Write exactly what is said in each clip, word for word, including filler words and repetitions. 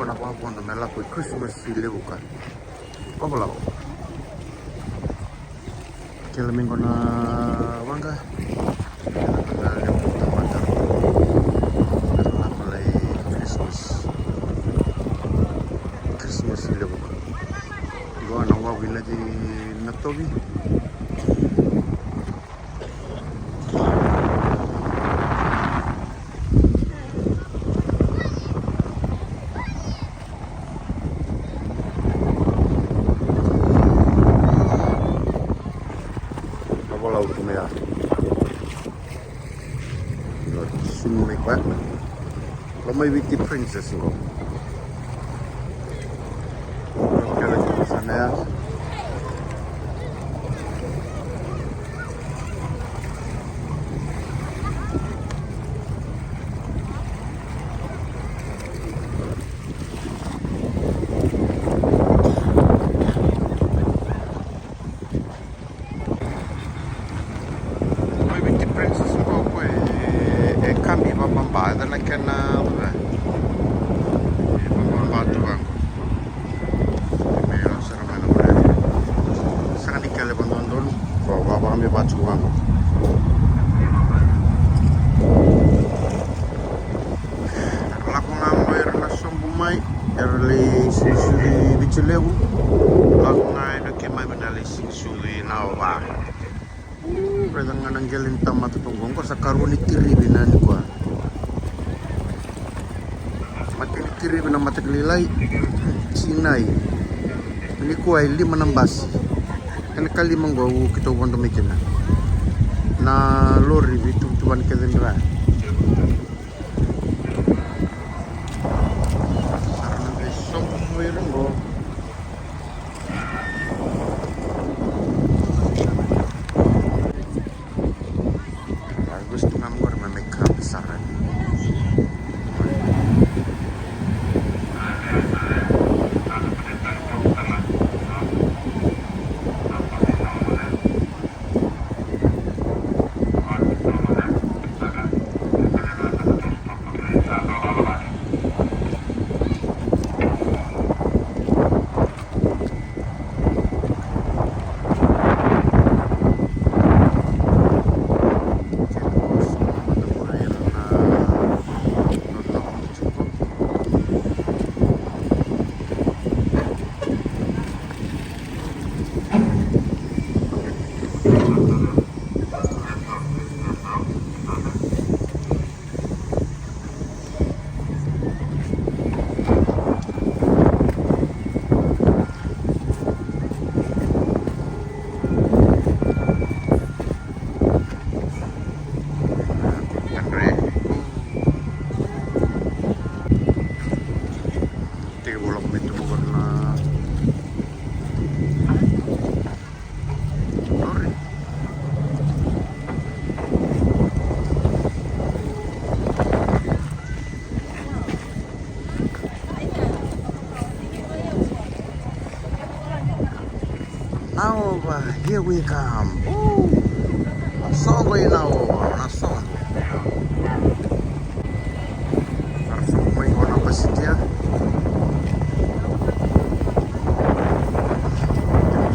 Na vakavodo me lako i Christmas i Levuka. Vavalavo. Kele mai qo na waqa. Kele na levu tamata. Kele na lai Christmas. Christmas i Levuka. Qo na wavu i Nati Natovi. Na volau tu mai ya. Sunu mai koya. Loma i Viti Princess qo. Kele tu sa na ya. Mai Viti Princess qo e, e kabi vababa, e na kena, e vababa tu vaqo. E me yalo sara mai na vale. Sega ni kele vadodonu, ko vavakabi vatu vaqo. Lako ga mai ira na sobu mai, era lai suisui Viti Levu. Lako ga ira keimami na lai suisui Naova. Raica ga na qele ni tamata toqo, qo sa karua ni tirivi na nikua. Mata ni tirivi na mataka lailai, sinai. Nikua e lima na basi. Ena kalima qo au keitou vodo mai kina. Na lori veituvatuva ni kece ni ra. Sa ra na qai sobu mai ira qo. Au vesutu ga mai qori me mai kabi sara. Tekivu lako mai tu qori na lori. Naova, here we come. Ooh. Na soqo i Naova, na soqo. Era sobu mai qo na basi dia.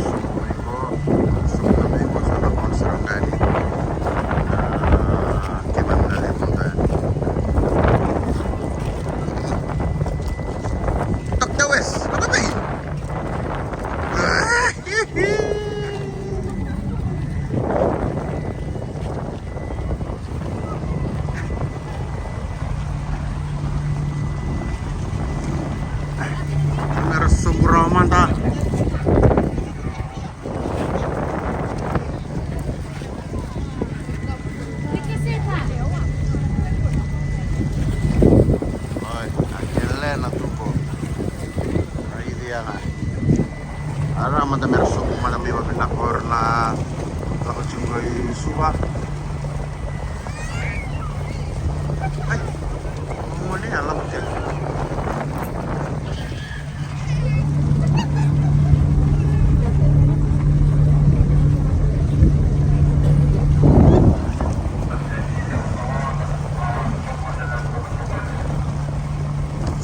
Sobu mai qo, sobu mai qo sa na qo na sara qani. Ah, keimami na levu qo. Doctor West, what do you mean? Mera sobu rawa mada. Oi, a kele na tubo. Raici ya ga. Ara mada mera sobu mada mai vavinaka o ira na lako tiko i Suva. Ai, gone ya lako tiko.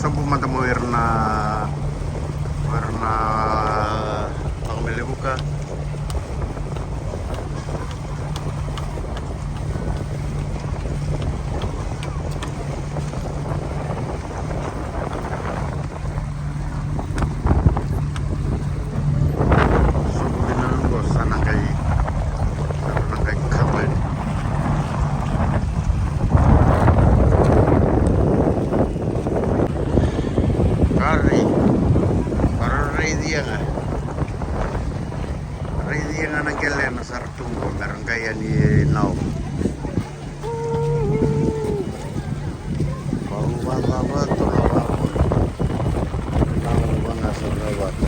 Sobu mada mo ira na, mo ira na lako mai Levuka. Sobu vinaka qo, sa na qai, sa na qai covered. Qori, qori raici ga. Raici ga na qele na sara tu qo, me ra qai yani na ova. Vau vacava tu na vava. Vau vagasavata.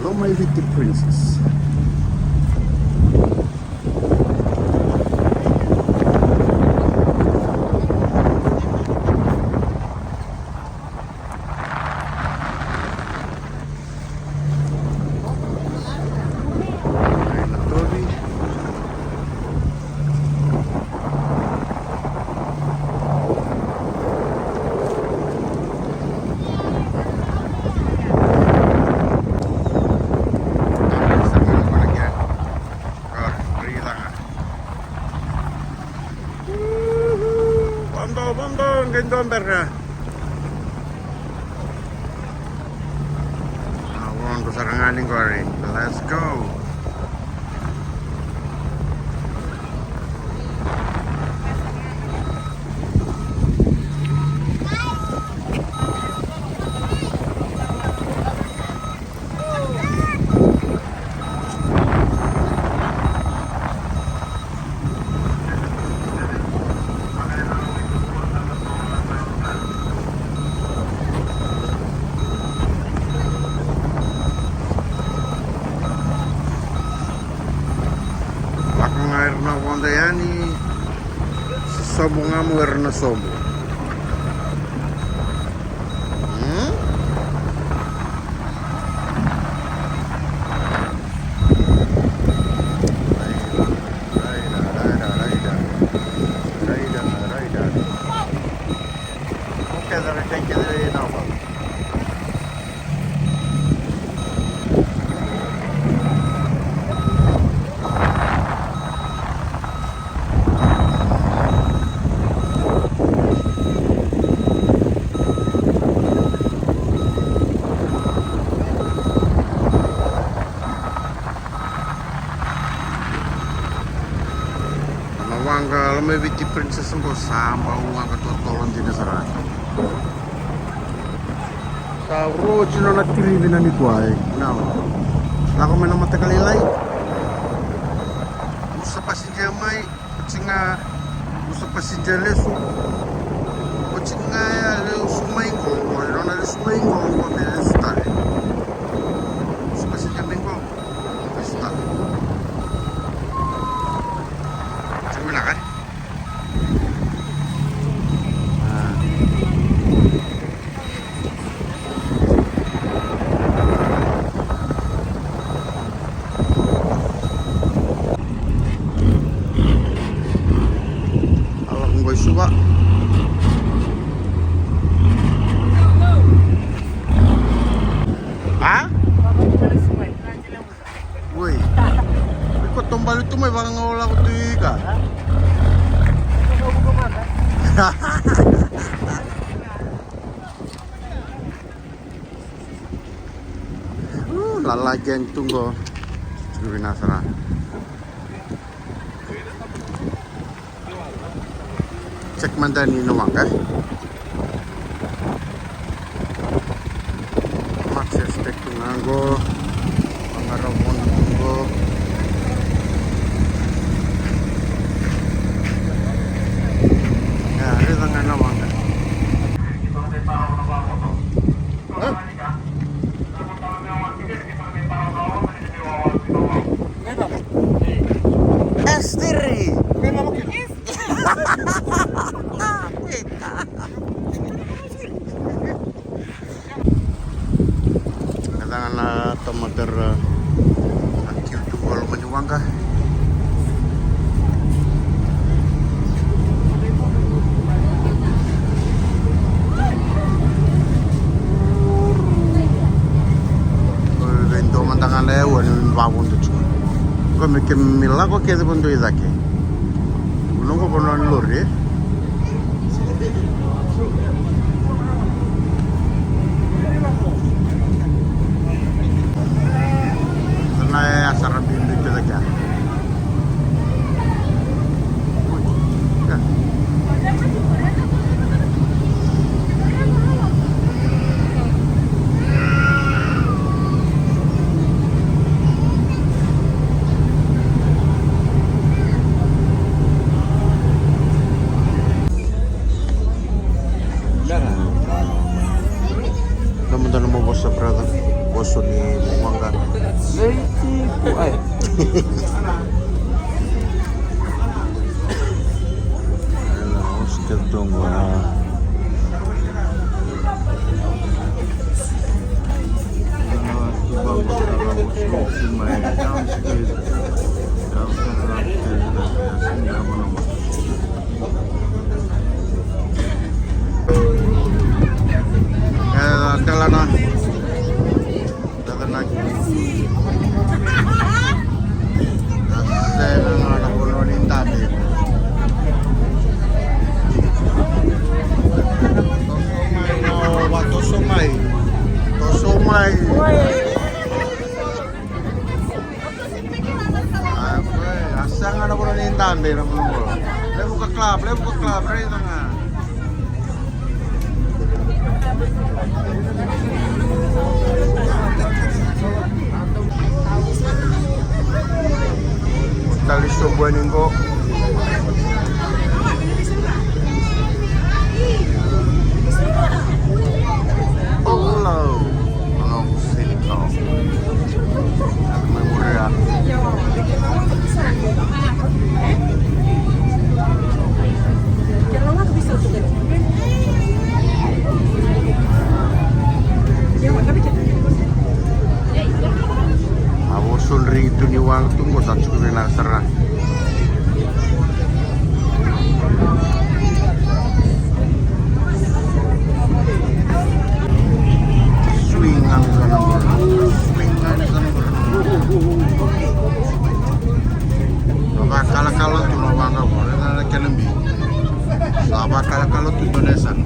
Lomaiviti Princess. Vodo, vodo, qai dua bera. A, vodo sara ga ni qori. Let's go. Lako ga ira na vodo yani, sobu ga mo ira na sobu. Hmm? Raida, raida, raida, raida. Raida, raida. Okay, raida, raida, raida. Na waqa Lomaiviti Princess qo sa bau waqa totolo dina sara. Sa roti nona tirivi na nikua, e. Na lako mai na mataka lailai. Musa passenger mai, oti ga, musa passenger lesu. Oti ga ya lesu mai qo, qo, nona lesu mai qo, qo me lesu tale. Musa passenger mai qo. Sa vinaka, e? A. A lako qo i Suva. A? Oi. Iko taubale tu mai vaka ga o lako tu i ka. Lalai yani tu qo. Tiko vinaka sara. Check mada ni na waqa, e. Max Estate tu ga qo. Waqa Ravona tu qo. Ia, raica ga na waqa. Estiri. Eda na tamata ra Kil tu qo loma ni waqa. Oi, vei dua mada ga na yaua ni vavodo tiko. Ko me kemi lako kece vadua i cake. Vuna qo vanua ni lori. Sa na yaya sara bibi tu cake ya. Na mada na mo vosa, brother. Vosa ni waqa. Veiti kuai. Ela, vosa ke tongo, a. E, delana. Delana. Sega na vanua ni dabe. Toso mai, no, va toso mai. Toso mai. A, e, a sega na vanua ni dabe na vanua qo. Levu ka club, levu ka club, raica ga. Tali sobu yani qo. Hello. Hello. Mai muria. A vosa drink tu ni waqa tu qo sa tiko vinaka sara. Swing ga ni sa na bora. Swing ga ni sa na bora. Sa vakalakala tu na waqa qo, raica na kena bi. Sa vakalakala tu dua na yasana.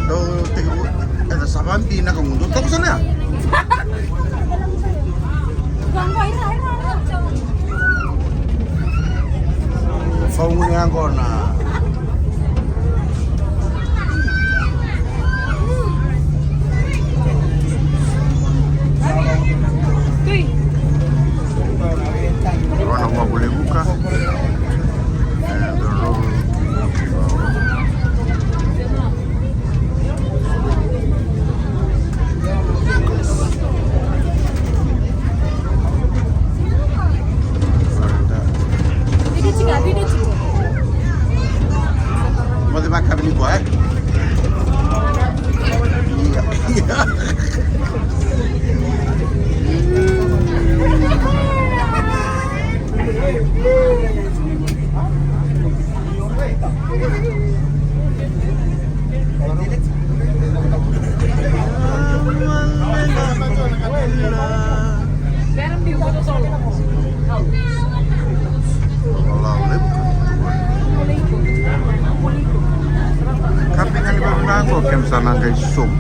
Dou tekivu eda sa vabi na ka mudu toka sara ya. Fauguni yaqona. Rua na wavu levuka. Moce vakavini koya, e? Ia, ia. Kapinga ni vavinaqa o kem sa na qai sobu.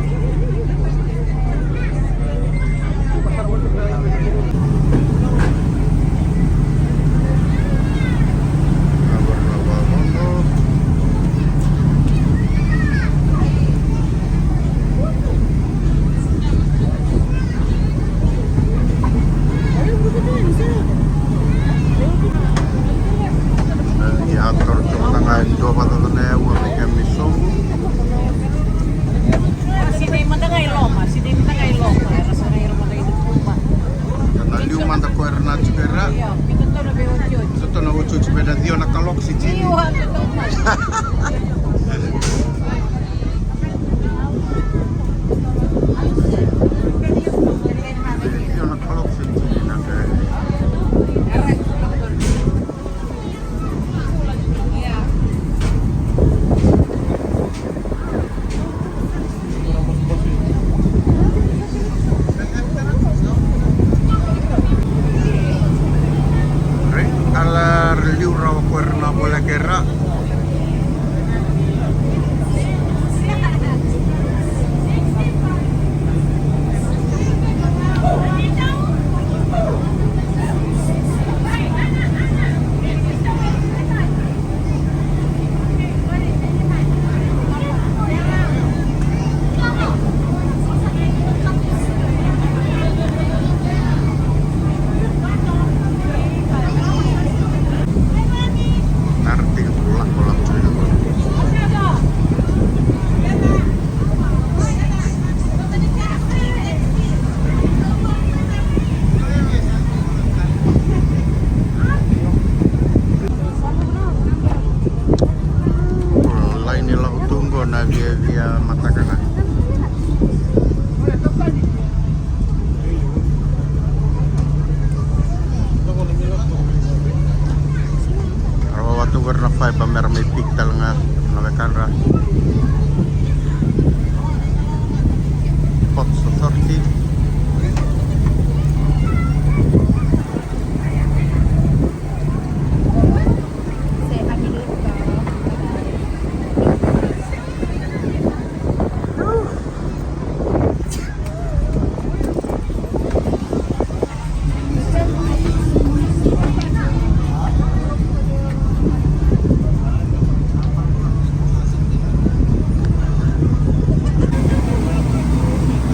Ports Authority.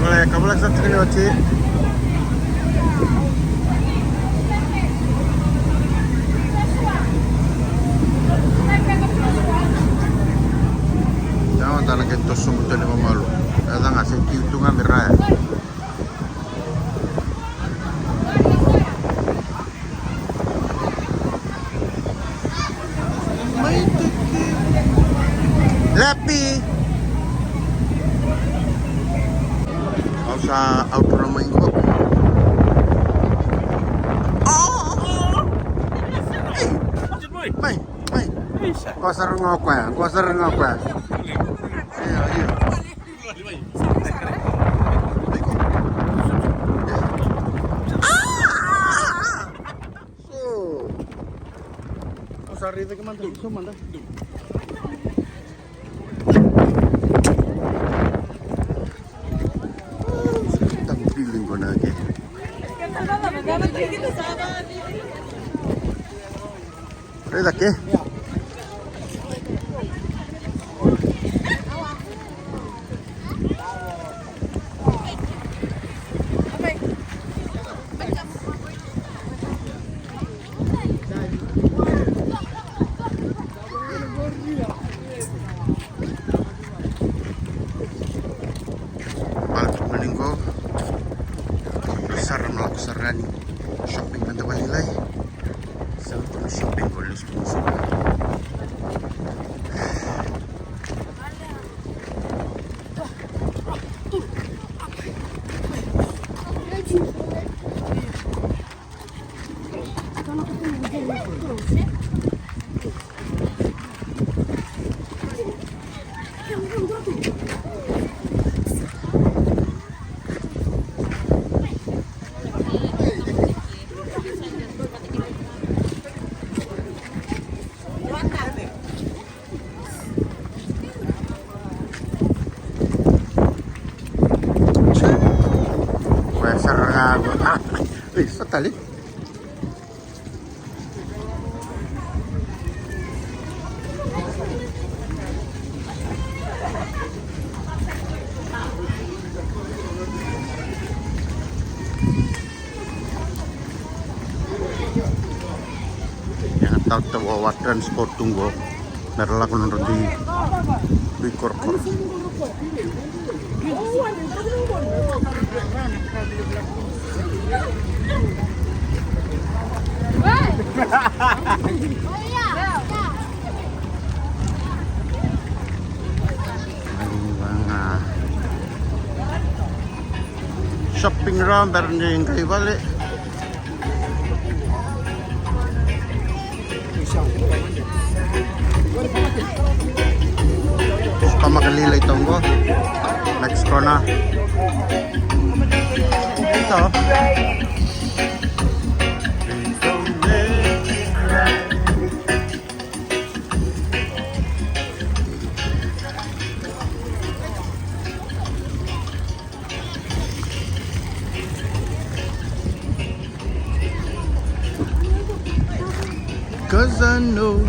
Ole, ka vola sa tiko ni oti. Ia, o dana ke toso buta ni mamalu. E dana se tiu tu ga me raya. Lepi. Au sa outro mai qo. Mai, mai. Qo sara ga o koya, qo sara ga o koya. Io, io. So. O sa raica ke mada, so mada. Tabu feeling ko na ke. Raica ke. Bale tu ga ni qo. Sara na lako sara yani. Shopping mada vakalailai. Sa tu na shopping qo, lesu tu na shopping. Koya sara ga qo. Ah, e, sa tale. Ia, tautauvata wa transport tu qo. Me ra lako nodra dui, dui korokoro. Shopping ra bera ni qai vale. Supermarket lailai toka qo. Next corner. Ito. Cause I know.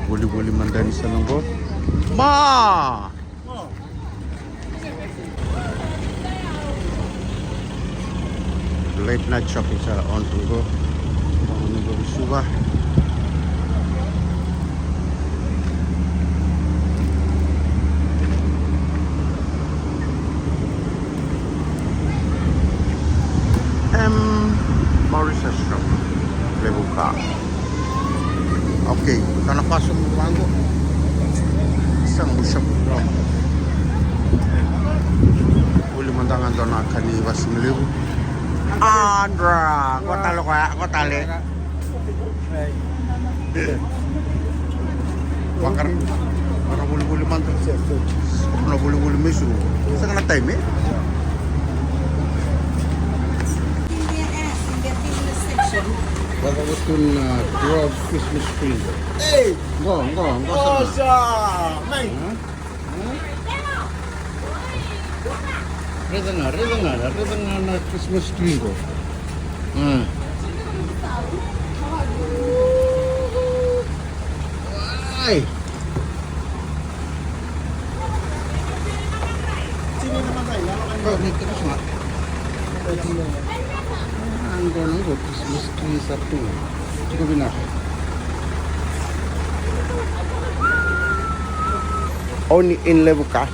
Volivoli mada ni sa na qo. Ma! Late night shopping sa on tu qo. Mo ni qo Suva. Em, Morris's Shop. Levu ka. Okay, sa na paso mu vangu. Sa mu shop. Voli mada ga dua na ka ni vasigalevu. Andra, qo tale koya, qo tale. Vakara, vakara volivoli mada. Vakara volivoli mai su. Sega na taimi. Vakavutuna twelve Christmas tree. Ei! Qo, qo, qo. Osa! Mai! Raica ga, raica ga, raica ga na Christmas tree qo. Ai. Qo, ni tiko suma. Qo na qo Christmas tree sa tu. Tiko vinaka. Oni in levu ka.